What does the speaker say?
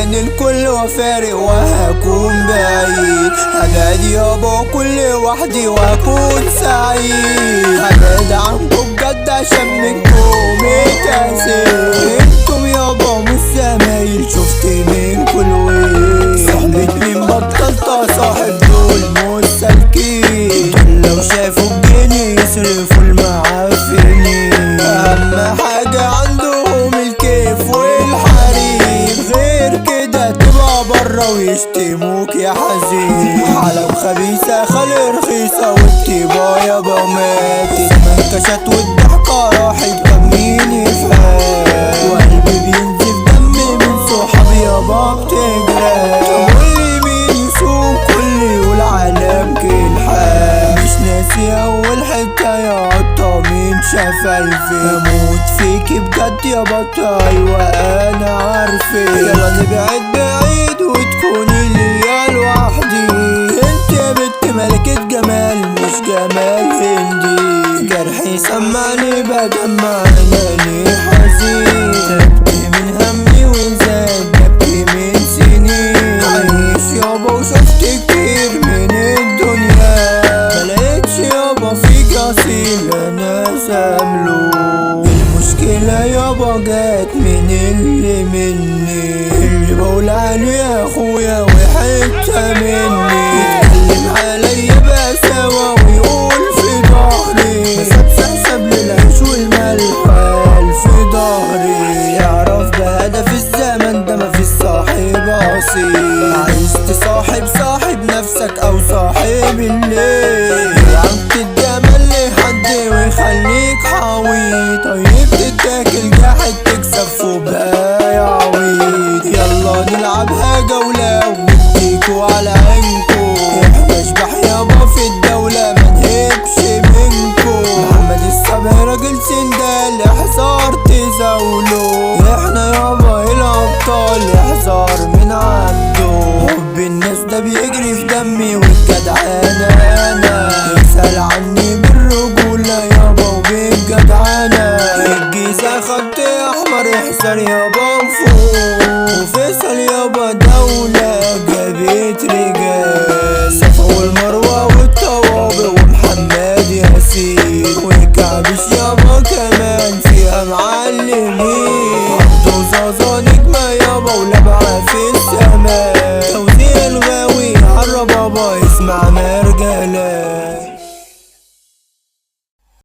من الكل وفارق وهكون بعيد. هبعد يابا كل وحدي وهكون سعيد. هبعد عنكم بجد عشان منكم اتأذيت. انتم يابا مش زمايل شفت منكم الويل. صاحبة مين بطلت اصاحب دول مش سالكين. دول لو شافوا الجنيه يصرفوا المعفنين. اهم حاجة عندهم الكيف والحريم، غير كده تبقى برا ويشتموك يا حزين. حلب خبيثة خلي رخيصة والطيبة يابا ماتت. منكشات والضحكة راحت طب مين يفهم. وقلبي بينزف دم من صحابي يابا بتجرح. طب قولي مين يسوق كل يقول عالم كل. مش ناسي أول حتة يا قطة مين شفايفي. بموت فيكي بجد يا بطة أيوة أنا عارفة. يلا نبعد بعيد وتكوني ليا لوحدي. انت يا بنت ملكة جمال مش جمال هندي. جرحي سمعني بدمع عيني حزين. تعبت من همي وزاد ببكي من سنين. عايش يابا وشفت كتير من الدنيا، ملقتش يابا فيك اصيل انا زامله. المشكلة يابا جات من اللي مني، اللي بقول عليه يا اخويا وحتة مني. يتكلم عليا بقساوة ويقول في ظهري، بس للعيش والملح قال في ظهري. يعرف بهدف الزمن ده مفيش صاحب اصيل. عايز تصاحب صاحب نفسك او صاحب الليل. عم تتجمل لحد ويخليك حويط. طيب تتاكل جاحد تكسب فوق يا عويط. يلا نلعبها جولة ونديكوا على عينكو. احنا اشباح يابا في الدولة منهبش منكو. محمد السبع راجل سندال احذر تزاوله. احنا يابا الابطال احذر من عبده. حب الناس ده بيجري في دمي والجدعانة انا. اسأل عني بالرجولة يابا وبالجدعانة. الجيزة خط احمر احذر يابا وفوق. وفيصل يابا دولة جابت رجال. صفا والمروة والطوابق ومحمد ياسين. والكعبش يابا كمان فيها معلمين. عبده زازا نجمة يابا ولبعة في السماء. توزيع الغاوي عالربابة اسمع مرجلات.